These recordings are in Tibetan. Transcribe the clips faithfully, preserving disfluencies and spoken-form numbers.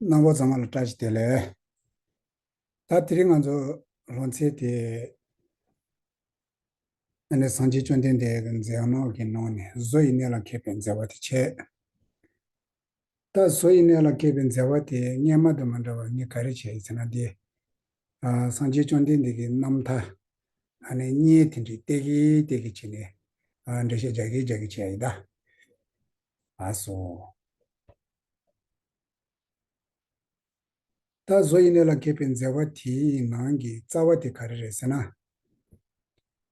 རྣམ་པ་ཚང་མ་ལ་བཀྲ་ཤིས་བདེ་ལེགས། ད་དེ་རིང་ང་ཚོ་སློབ་ཚན་དེ། ཨ་ནི་སངས་རྒྱས་བཅོམ་ལྡན་འདས་ཀྱི་མཛད་རྣམ་གྱི་ནང་ནས་བཟོ་ཡི་གནས་ལ་མཁས་པའི་མཛད་པ་དེ་བྱས། ད་བཟོ་ཡི་གནས་ལ་མཁས་པའི་མཛད་པ་དེ་སྔོན་མ་དང་མ་འདྲ་བར་ངས་ག་རེ་བྱས་ཡིན་ཟེར་ན། འདི་ཨ་སངས་རྒྱས་བཅོམ་ལྡན་འདས་ཀྱི་རྣམ་ཐར། ཨ་ནི་བརྙན་དེ་འདྲའི་ཏེ་གི་ཏེ་གི་བྱས་ནས་ཨ་འགྲེལ་བཤད་རྒྱག་གི་རྒྱག་གི་བྱས་ཡིན་ད། ཨ་སོ། ད་བཟོ་ཡི་གནས་ལ་མཁས་པའི་མཛད་པ་དེའི་ནང་གི་རྩ་བ་དེ་ག་རེ་རེད་ཟེར་ན།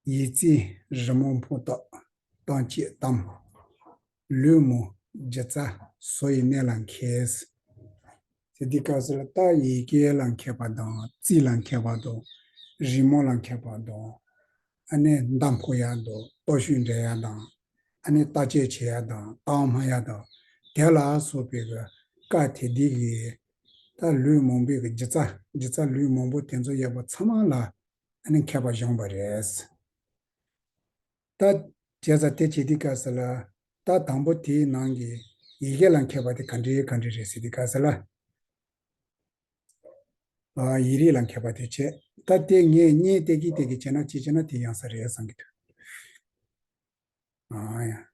ཡིད་རྩིས་རི་མོ་ཕུང་ཏོག་གཏམ་བཅད་གཏམ། ལུས་མོ་སྒྱུ་རྩལ་བཟོ་ཡི་གནས་ལ་མཁས། ཟེར་དུས་སྐབས་སུ་ལ་ད་ཡི་གེ་ལ་མཁས་པ་དང་རྩིས་ལ་མཁས་པ་དང་། རི་མོ་ལ་མཁས་པ་དང་། ཨ་ནི་མདའ་འཕུར་ཡག་དང་། སྟོབས་ཤུགས་འགྲན་ཡག་དང་། ཨ་ནི་རྟ་དཔྱད་བྱེད་ཡག་དང་། རྟགས་སྨྲ་ཡག་དང་། དེ་ལ་སོགས་པའི་གི་བཀའ་དེ་འདི་གི་ད་ལུས་མང་པོའི་གི་སྒྱུ་རྩལ། སྒྱུ་རྩལ་ལུས་མང་པོ་དེ་ཚོ་ཡོད་པ་ཚང་མ་ལ་ཨ་ནི་མཁས་པ་བཞེངས་པ་རེད། ད་བྱས་ཙང་དེ་བྱེད་དུས་སྐབས་སུ་ལ། ད་དང་པོ་དེའི་ནང་གི་ཡི་གེ་ལ་མཁས་པ་དེ་ག་འདྲའི་ག་འདྲའི་རེད་ཟེར་དུས་སྐབས་སུ་ལ། ཨ་ཡིག་རིགས་ལ་མཁས་པ་དེ་བྱས། ད་དེ་ངས་བརྙན་ཏེ་གི་ཏེ་གི་བྱས་ན་ཅི་བྱས་ན་དེ་ཡང་ས་རེད་བསམ་གྱི་འདུག་ཨ་ཡ།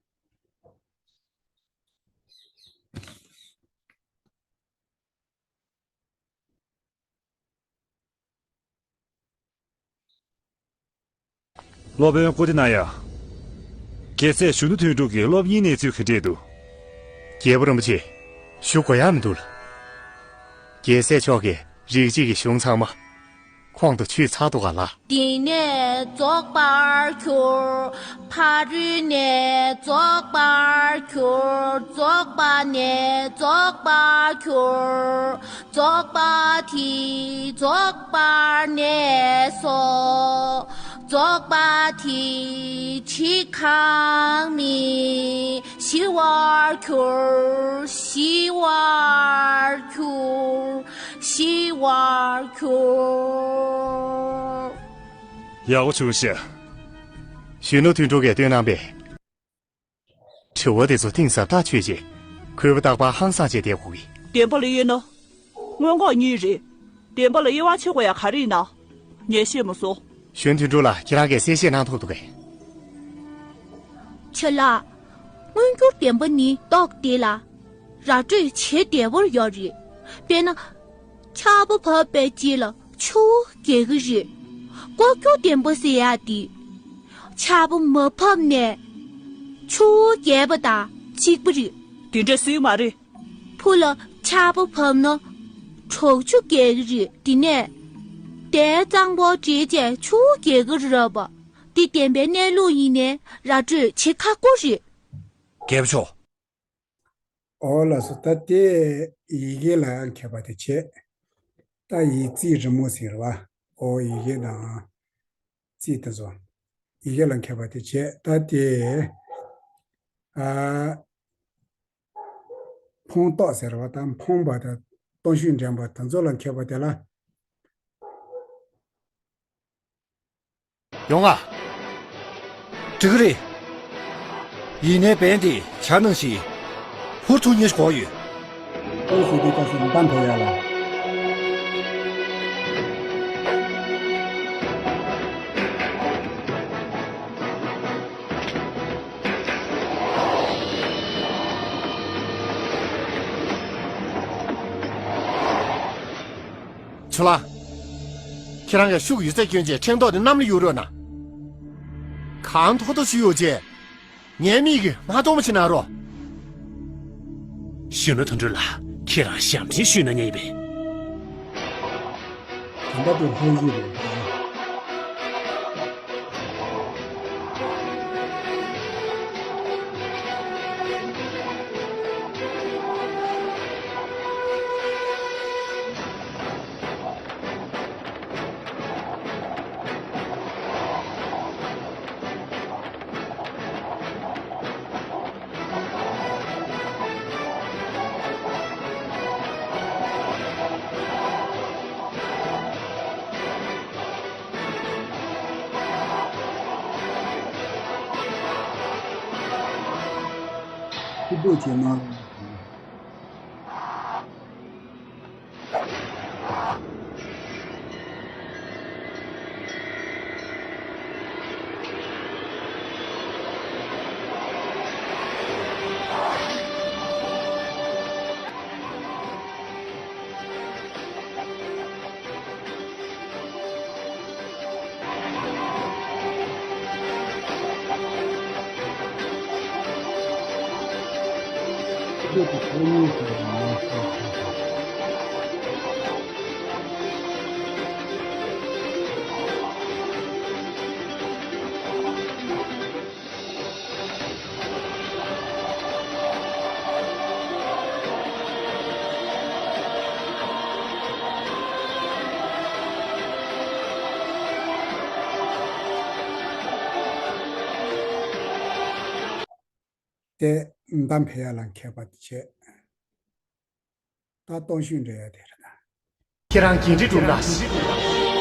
སློབ་དཔོན་ཀོ་ཏི་ན་ཡ། རྒྱལ་སྲས་གཞོན་ནུ་དོན་གྲུབ་ཀྱི་སློབ་གཉེར་གནས་ཚུལ་ག་འདྲས་འདུག་རྒྱལ་པོ་རིན་པོ་ཆེ། ཞུ་དགོས་ཡ་མི་འདུག་ལ། རྒྱལ་སྲས་མཆོག་གིས་རིགས་གཅིག་གི་གཞུང་ཚང་མ་ཁོང་དུ་ཆུད་ཚར་འདུག་ག་ལ། དེང་ནས་རྫོགས་པར་གྱུར། ཕ་རོལ་ནས་རྫོགས་པར་གྱུར། རྫོགས་པ་ནས་རྫོགས་པར་གྱུར། རྫོགས་པ་དེས་རྫོགས་པར་གནས་སོ། རྫོགས་པ་དེས་འཆི་ཁ་མེད། ཞི་བར་གྱུར། ཞི་བར་གྱུར། ཞི་བར་གྱུར། ཡག་པོ་བྱུང་ཤག་གཞོན་ནུ་དོན་གྲུབ་ཀྱིས་སྟོན་གནང་པས། དྲི་བ་དེ་ཚོ་གཏིང་ཟབ་ཐག་ཆོད་རྗེས་གུས་པ་རྟག་པར་ཧང་སངས་བྱས་བསྡད་དགོས་ཀྱི། བདེན་པ་ལ་གཡེལ་ན། མངོན་ལྐོག་གཉིས་རེད། བདེན་པ་ལ་གཡེལ་བ་བྱེད་དགོས་ཡ་ག་རེ་ཡིན་ན། ངས་ཤེས་མ་སོང་། གཞོན་དོན་གྲུབ་ལགས། ཁྱེད་རང་གིས་གསལ་བཤད་གནང་ཐུབ་འདུག་གས། ཆ་ལགས། མངོན་གྱུར་བདེན་པ་ནི་རྟོགས་བདེ་ལ། ར་སྤྲོད་བྱེད་བདེ་བོར་ཡོད་རེད། དཔེར་ན། ཆར་པ་བབས་པའི་རྗེས་ལ་ཆུ་བོ་རྒྱས་ཀྱི་རེད། ལྐོག་གྱུར་བདེན་པ་ཟེར་ཡག་དེ། ཆར་པ་མ་བབས་ནས་ཆུ་བོ་རྒྱས་པ་དང་གཅིག་པ་རེད། དེ་འདྲ་སྲིད་མ་རེད། ཕུ་ལ་ཆར་པ་བབས་ན་དྲག་ཆུ་རྒྱས་ཀྱི་རེད། དེ་ནས་དེའི་གཙང་པོ་འདྲེས་བྱས་ཆུ་བོ་རྒྱས་ཀྱི་རེད་པ། འདི་བདེན་པའི་གནས་ལུགས་ཡིན་ནའི་ར་སྤྲོད་བྱེད་ཁག་པོ་རེད། རྒྱལ་པོ་མཆོག་ཨོ་ལགས་སོ། ད་དེ་ཡི་གེ་ལ་མཁས་པ་དེ་བྱས། ད་ཡིད་རྩིས་རི་མོ་ཟེར་བ། ཨོ་ཡི་གེ་དང་རྩིས་དེ་ཚོ། ཡི་གེ་ལ་མཁས་པ་དེ་བྱས། ད་དེ་ཨ་ཕུང་རྟོགས་ཟེར་བ། ད་ཕུང་པ་དང་སྟོབས་ཤུགས་འགྲན་པ་དེ་ཚོ་ལ་མཁས་པ་དེ་ལ། ཡོང་ང་། འགྲིག་གི་རེད། ཡིན་ནའི་བན་དེ་བྱ་ནང་བཞིན་ཧུར་ཐུག་ཉེ་ཞིག་གོ་ཡོད། ཨེ་ཟེར་དུས་ད་སེམས་མདའ་འཕེན་ཡ་ལ། ཆུ་ལ། ཁྱེད་རང་གིས་ཤུགས་ཡོད་ཚད་སྐྱོན་བྱས་ཕྲེང་རྡོག་དེ་གནམ་ལ་གཡུག་རོགས་གནང་། གང་ཐོག་ཐོག་ཞུ་ཡོད་ཅེས། ངའི་མིག་གིས་མ་མཐོང་བ་ཞིག་གནང་རོགས། གཞོན་ནུ་དོན་གྲུབ་ལགས། ཁྱེད་རང་ཞབས་འདྲེན་ཞུས་ན་ཉན་པས། དེ་འདྲ་དེ་ལྷན་རྒྱས་རེད། ཐུགས་རྗེ་ཆེ་གནང་། དེ་མདའ་འཕེན་ཡ་ལ་མཁས་པ་དེ་བྱས། ད་སྟོང་ཤུགས་འགྲོ་ཡ་དེ་རེད་ད། ཁྱེད་རང་འགན་འཁྲི་སྒྲུབ་ན།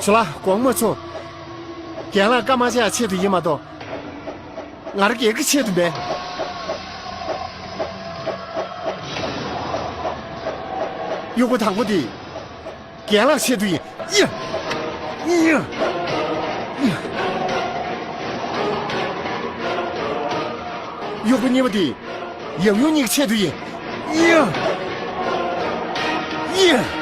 ཁྱོད་ལ་དགོངས་མ་ཚོམས། རྒན་ལགས་སྐར་མ་ཆག་ཆེད་དུ་ཡིན་མ་གཏོགས། ང་རང་སྒེར་གྱི་ཆེད་དུ་མེད། གཡོག་པོ་དང་པོ་དེ། རྒན་ལགས་ཆེད་དུ་ཡིན། ཡ། ཡ། ཡ། གཡོག་པོ་གཉིས་པ་དེ། ཡབ་ཡུམ་གཉིས་ཀྱི་ཆེད་དུ་ཡིན། ཡ། ཡ།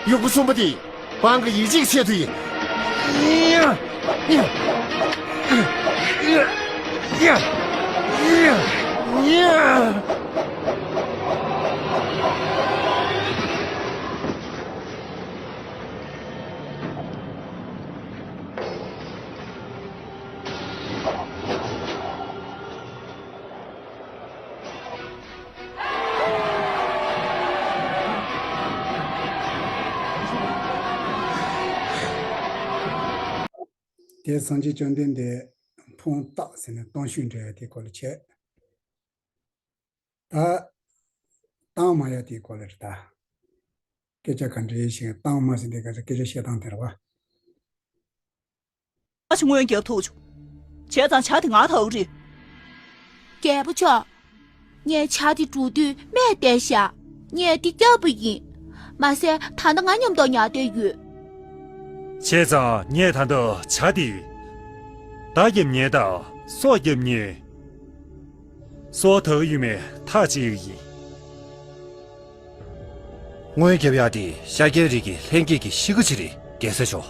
གཡོག་པོ་གསུམ་པ་དེ། བང་གི་ཡིད་ཆེས་ཆེད་དུ་ཡིན། དེ་སངས་རྒྱས་བཅོམ་ལྡན་འདས་ཕུང་བཏགས་ཟེར་ནས་སྟོང་ཤུགས་འགྲོ་ཡ་དེའི་སྐོར་ལ་བྱས། ད་བཏང་མ་ཡ་དེའི་སྐོར་ལ་རེད་ད། སྐད་ཆ་ག་འདྲ་ཡིན་ཞིང་བཏང་མ་ཟེར་དེ་ག་ཚོད་སྐད་ཆ་བཤད་སྟངས་དེ་རེད་བ། ཨ་ཅེ་སྔོན་རྒྱབ་ཐུག་བྱུང་། བྱས་ཙང་ཇ་དེ་ང་ད་འུ་རེད། རྒྱལ་པོ་མཆོག་ངས་ཇ་དེ་འགྲོ་དུས་སྨྲས་བསྡད་ཤག་ངས་འདི་བརྒྱབ་པ་ཡིན། མ་ཟད་ད་ལྟ་ང་མཉམ་དུ་ཉལ་བསྡད་ཡོད། བྱས་ཙང་ངས་ད་ལྟ་ཇ་དེ་མདའ་རྒྱབ་ཉན་དང་སྲོག་རྒྱབ་ཉན། སྲོག་དག་ཡོད་མེད་ཐག་བཅད་ཡོད་ཡིན། སྔོན་རྒྱབ་ཡག་དེ་ཤཱཀྱའི་རིགས་ཀྱི་ལྷན་སྐྱེས་ཀྱི་གཤིས་ཀ་ཅིག་རེད། རྒྱལ་སྲས་མཆོག་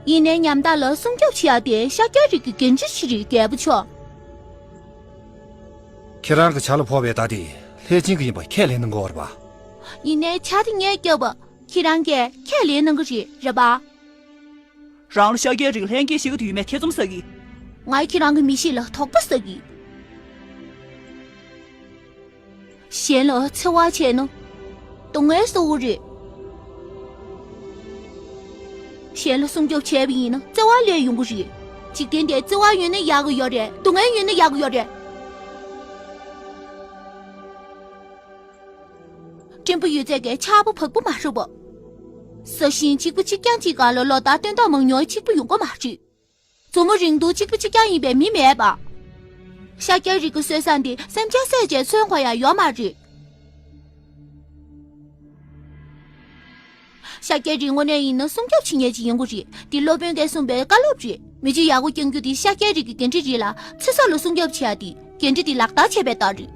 ཡིན་ནའི་ཉམ་ཐག་ལ་སྲུང་སྐྱོབ་བྱེད་ཡག་དེ་ཤཱཀྱའི་རིགས་ཀྱི་འགན་འཁྲི་ཞིག་རེད། རྒྱལ་པོ་མཆོག་ཁྱེད་རང་གི་ཇ་ལ་ཕོག་པའི་མདའ་དེ་ལྷས་བྱིན་གྱི་ཡིན་པ་ཁས་ལེན་གནང་གི་ཡོད་རེད་པ། ཡིན་ནའི་ཇ་དེ་ངས་བརྒྱབ་པ་ཁྱེད་རང་གིས་ཁས་ལེན་གནང་གི་རེད། རེད་པ། རང་ལ་ཤཱཀྱའི་རིགས་ལྷན་སྐྱེས་ཤིག་ཏུ་ཡོད་མེད་ཐེ་ཚོམ་ཟ་གི། ང་ཁྱེད་རང་གི་མི་གཤིས་ལ་དོགས་པ་ཟ་གི། གཞན་ལ་འཚེ་བ་བྱས་ན་སྡུག་བསྔལ་བཟོ་གི་རེད། གཞན་ལ་སྲུང་སྐྱོབ་བྱས་པ་ཡིན་ན་བརྩེ་བ་སླེབས་ཡོང་གི་རེད། འཇིག་རྟེན་འདིར་བརྩེ་བ་ཡོད་ན་ཡག་གི་ཡོད་རེད། སྡུག་བསྔལ་ཡོད་ན་ཡག་གི་ཡོད་རེད། སྤྲིན་པ་ཡོད་ཚད་ཀྱི་ཆར་པ་བབས་པ་མ་རེད་པ། ས་ཞིང་གཅིག་པ་གཅིག་རྐྱང་གཅིག་སྒང་ལ་ལོ་ལྟར་སྟོན་ཐོག་མང་ཉུང་གཅིག་པ་ཡོང་གི་མ་རེད། མཛོ་མོ་རིང་ཐུང་གཅིག་པ་གཅིག་རྐྱང་ཡིན་པའི་མི་མེད་པ། ཤཱཀྱ་རིགས་ཀྱི་སྲོལ་བཟང་འདི་སེམས་ཅན་སེམས་ཅན་མཚོན་དགོས་ཡ་ཡོད་མ་རེད། ཤཱཀྱ་རིགས་དངོས་གནས་ཡིན་ན་སྲུང་སྐྱོབ་བྱེད་མཁན་ཅིག་ཡིན་དགོས་རེད། འདི་སློབ་དཔོན་གྱིས་གསུངས་པའི་བཀའ་སློབ་རེད། མི་ཚེ་ཡག་པོ་སྐྱེལ་རྒྱུ་དེ་ཤཱཀྱ་རིགས་ཀྱི་འགན་འཁྲི་རེད་ལ། ཚེ་སྲོག་ལ་སྲུང་སྐྱོབ་བྱེད་ཡ་དེ་འགན་འཁྲི་དེ་ལག་བསྟར་བྱས་པའི་རྟགས་རེད།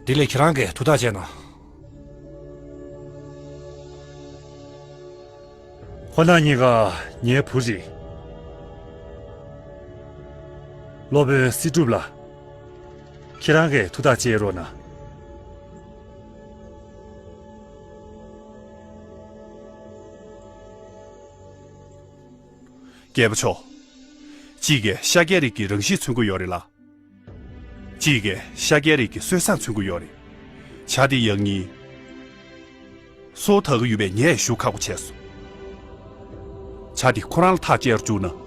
དེ་ལས་ཁྱེད་རང་གིས་ཐུགས་ཐག་བཅད་ན། ཁོང་རྣམ་གཉིས་ཀ་ངའི་བུ་རེད། སློབ་དཔོན་སྲིད་སྒྲུབ་ལགས། ཁྱེད་རང་གིས་ཐུགས་ཐག་བཅད་རོགས་གནང་། རྒྱལ་པོ་མཆོག་གཅིག་གིས་ཤཱཀྱའི་རིགས་ཀྱི་རང་གཤིས་མཚོན་གྱི་ཡོད་རེད་ལ། གཅིག་གིས་ཤཱཀྱའི་རིགས་ཀྱི་སྲོལ་བཟང་མཚོན་གྱི་ཡོད་རེད། བྱ་དེ་ཡང་སྙིང་སོ་དག་གི་ཡོད་པས་ངས་ཞུ་ཁག་པོ་བྱས་སོང་། བྱ་དེ་ཁོ་རང་ལ་ཐག་བཅད་རུ་བཅུག་ན།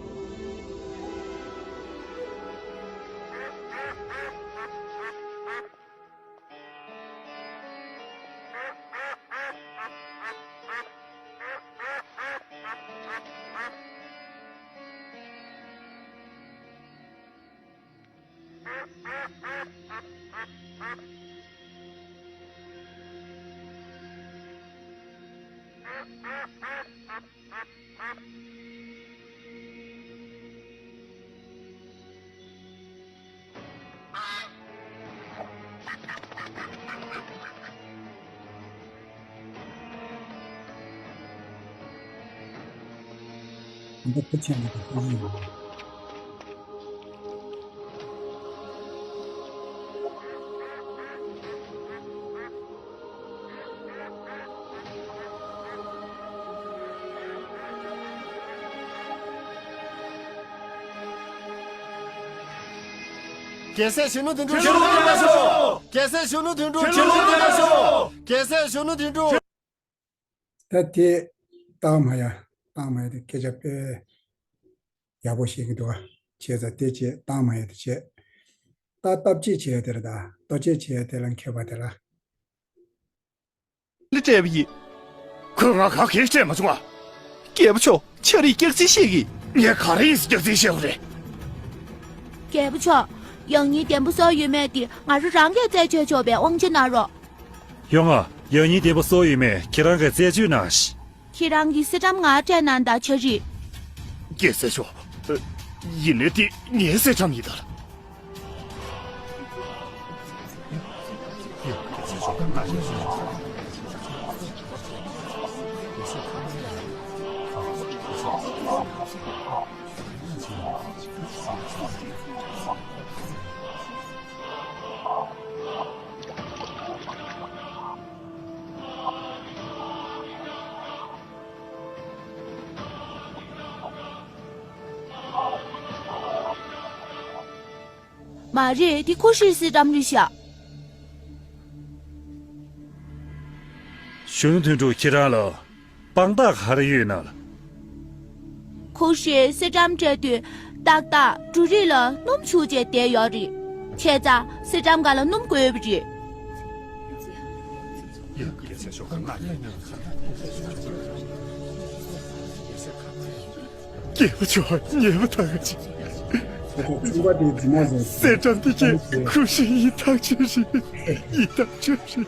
འདི་ཕུ་ཆེན་ནི་ཕུ་ཡིན། རྒྱལ་སྲས་གཞོན་ནུ་དོན་གྲུབ་ཁྱེད་རང་ལ་ཤོག་རྒྱལ་སྲས་གཞོན་ནུ་དོན་གྲུབ་ཁྱེད་རང་ལ་ཤོག་རྒྱལ་སྲས་གཞོན་ནུ་དོན་གྲུབ། ད་དེ་སྟག་མ་ཡ། སྟག་མ་ཡ་དེ་སྐད་ཆ་དཔེ་ཡག་པོ་བཤད་ཀྱི་འདུག་ཨ། བྱས་ཙང་དེ་བྱས་སྟག་མ་ཡ་དེ་བྱས། ད་སྟག་གཅིག་བྱས་དེ་རེད། ད་ལྟོ་ཆས་བྱས་དེ་ལ་མཁས་པ་དེ་ལ། ལི་སྤྲད་པ་ཡིན། ཁོས་ང་ག་གེ་སྤྲད་མ་བྱུང་ཨ། རྒྱལ་པོ་མཆོག་ཆ་རིས་སྐྱག་རྫུན་བཤད་ཀྱི། ངས་ག་རེ་ཡིན་ཟེར་སྐྱག་རྫུན་བཤད་པ་རེད། རྒྱལ་པོ་མཆོག་ཡང་སྙིང་ལྡན་པོ་གསོ་ཡོད་མེད་དེ་ང་རང་རང་གིས་རྩད་གཅོད་ཆོག་པའི་དབང་ཆ་གནང་རོགས། ཡོང་ང་། ཡང་སྙིང་ལྡན་པོ་གསོ་ཡོད་མེད་ཁྱེད་རང་གིས་རྩད་གཅོད་གནང་ཞིག་ཁྱེད་རང་གི་སེ་ཏྲམ་ང་སྤྲད་གནང་དང་ཆ་རིས། རྒྱལ་སྲས་མཆོག་ཡིན་ནའི་དེ་ངའི་སེ་ཏྲམ་ཡིན་ད། མ་རེད། དེ་ཁོ་ཧྲིའི་སེ་ཏྲམ་རེད་ཤག་གཞོན་ནུ་དོན་གྲུབ་ཁྱེད་རང་ལ་དཔང་རྟགས་ག་རེ་ཡོད་ན་ལ། ཁོ་ཧྲིས་སེ་ཏྲམ་སྤྲད་དུས་ཏག་ཏག་འབྲུ་རིགས་ལ་སྣུམ་བྱུགས་བྱས་བསྡད་ཡོད་རེད། བྱས་ཙང་སེ་ཏྲམ་ག་ལ་སྣུམ་དགོས་པ་རེད། རྒྱལ་པོ་མཆོག་ཉེས་པ་ཐག་ཆོད། སེ་ཏྲམ་འདི་གས་ཁོ་ཧྲི་ཡིན་ཐག་ཆོད་རེད། ཡིན་ཐག་ཆོད་རེད།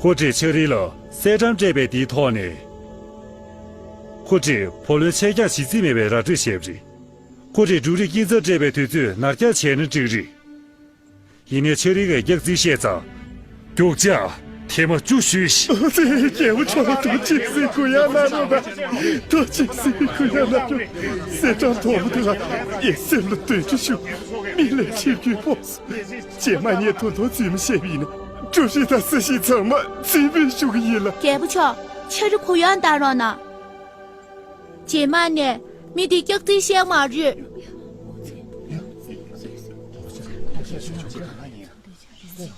ཁོ་ཧྲིས་ཆ་རིས་ལ་སེ་ཏྲམ་སྤྲད་པའི་དེའི་ཐོག་ནས། ཁོ་ཧྲིས་བུ་ལོན་ཆད་འགྱངས་བྱེད་རྩིས་མེད་པའི་ར་སྤྲོད་བྱས་པ་རེད། ཁོ་ཧྲིས་འབྲུ་རིགས་སྐྱིན་ཚབ་སྤྲད་པའི་དུས་ཚོད་ནར་འགྱངས་བྱས་ན་འགྲིག་རེད། ཡིན་ནའི་ཆ་རིས་ཀྱིས་སྐྱག་རྫུན་བཤད་ཙང་། རྒྱུག་ཆ་ཐེངས་མ་བཅུ་གཞུས་ཤིག་རྒྱལ་པོ་མཆོག་ཐུགས་རྗེ་གཟིགས། གུ་ཡངས་གནང་རོགས་གནང་། ཐུགས་རྗེ་གཟིགས། གུ་ཡངས་གནང་རོགས། སེ་ཏྲམ་དོག་པོ་དེ་ལ་ངས་སེམས་ལ་འདོད་འདྲ་ཞུ། མིག་ལས་ཆེ་རྒྱུས་སྤོངས་སོང་། རྗེས་མ་ངས་དོན་དག་རྫུན་མ་བཤད་པ་ཡིན་ན། འབྲུ་རིགས་དང་ས་ཞིང་ཚང་མ་རྫུན་སྤུས་ཞུ་གི་ཡིན་ལ། རྒྱལ་པོ་མཆོག་ཆ་རིས་གུ་ཡངས་གནང་རོགས་གནང་། རྗེས་མ་ནས་མི་དེ་སྐྱག་རྫུན་བཤད་མ་རེད།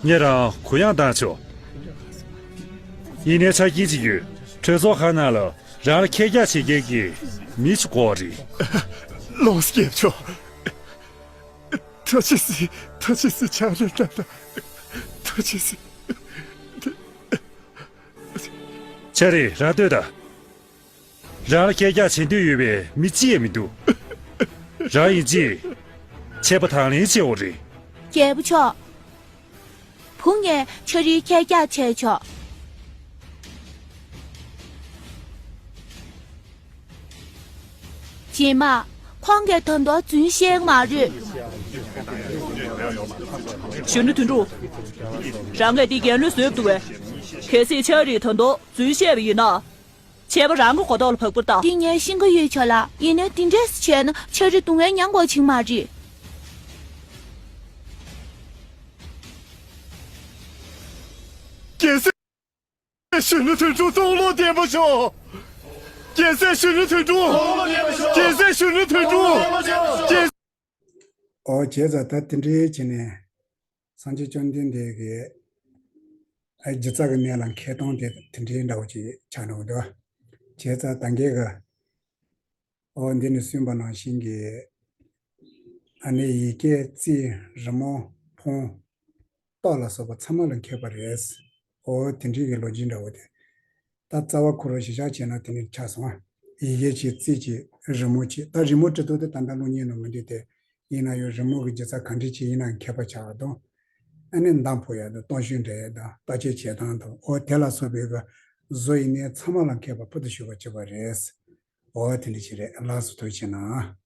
ངས་རང་གུ་ཡངས་བཏང་ཆོག་ཡིན་ནའི་ཆ་རྐྱེན་ཅིག་ཡོད། གྲོས་ཚོགས་ཁང་ནང་ལ་རང་ལ་ཁྱེད་རྒྱག་བྱེད་མཁན་གྱི་མི་ཞིག་དགོས་རེད། ལོངས་སྐྱེབ་ཆོག་ཐུགས་རྗེ་གཟིགས། ཐུགས་རྗེ་གཟིགས། ཆང་རེ་འདྲ་འདྲ། ཐུགས་རྗེ་གཟིགས། ཆ་རེ་རང་ལྟོས་དང་། རང་ལ་སྐད་རྒྱག་བྱེད་འདོད་ཡོད་པའི་མི་གཅིག་ཡང་མི་འདུག་རང་ཡིན་གཅིག་ཆད་པ་དང་ལེན་བྱེད་འོ་རེད། རྒྱལ་པོ་མཆོག་བུ་ངས་ཆ་རིའི་སྐད་རྒྱག་བྱས་ཆོག་རྗེས་མ། ཁོང་གིས་ད་དུང་རྫུན་བཤད་མ་རེད། གཞོན་ནུ་དོན་གྲུབ། རང་གིས་འདི་རྒྱལ་བློན་བཟོས་འདུག་བས། གལ་སྲིད་ཆ་རིས་ད་དུང་རྫུན་བཤད་པ་ཡིན་ན། བྱས་པ་རང་གི་མགོ་ཐོག་ལ་བབས་པར་གདའ། འདི་ངས་ཤེས་ཀྱི་ཡོད་ཆོག་ལ། ཡིན་ནའི་འདི་འདྲས་བྱས་ན་ཆ་རིས་སྡུག་བསྔལ་མྱང་དགོས་བྱུང་མ་རེད། རྒྱལ་སྲས། གཞོན་ནུ་དོན་གྲུབ་སྟོང་ལོ་བདེ་མོ་ཤོག་རྒྱལ་སྲས་གཞོན་ནུ་དོན་གྲུབ། རྒྱལ་སྲས་གཞོན་ནུ་དོན་གྲུབ། རྒྱལ། ཨོ་བྱས་ཙང་ད་དེ་འདྲའི་བྱས་ནས་སངས་རྒྱས་བཅོམ་ལྡན་འདས་ཀྱི་ཨ་སྒྱུ་རྩལ་གྱི་གནས་ལ་མཁས་སྟངས་དེ་དེ་འདྲའི་འདྲ་བོ་ཅིག་ཆགས་འགྲོ་གི་འདུག་བྱས་ཙང་ད་གིན་གི་ཨོ་འདི་ནས་གསུངས་པ་ནང་བཞིན་གྱི་ཨ་ནི་ཡི་གེ་རྩིས་རི་མོ་ཕུང་རྟོགས་ལ་སོགས་པ་ཚང་མ་ལ་མཁས་པ་རེད། ཨོ་དེ་འདྲའི་གི་ལོ་རྒྱུས་འདྲ་བོ་དེ། ད་རྩ་བ་ཁོ་རང་གཞི་བཞག་བྱས་ན་དེ་ནི་ཆགས་སོང་ཨ། ཡི་གེ་གཅིག་རྩིས་གཅིག་རི་མོ་གཅིག་ད་རི་མོ་བྲི་དུས་དེ་ད་ལྟ་སློབ་གཉེར་ནང་མི་འདུག་སྟེ། ཡིན་ན་ཡང་རི་མོ་གི་སྒྱུ་རྩལ་ག་འདྲ་ཅིག་ཡིན་ན་མཁས་པ་ཆགས་པ་དང་། ཨ་ནི་མདའ་འཕུར་ཡ་དང་གཏོང་ཤུགས་འདྲ་ཡ་དང་བརྟག་དཔྱད་བྱེད་སྟངས་དང་ཨོ་དེ་ལ་སོགས་པའི་གི་བཟོ་ཡི་གནས་ཚང་མ་ལ་མཁས་པ་ཕུལ་དུ་ཞུགས་པ་གཅིག་པ་རེད། ཨོ་དེ་འདྲ་ཅིག་རེད། ལགས་སོ། ཐུགས་རྗེ་གནང་།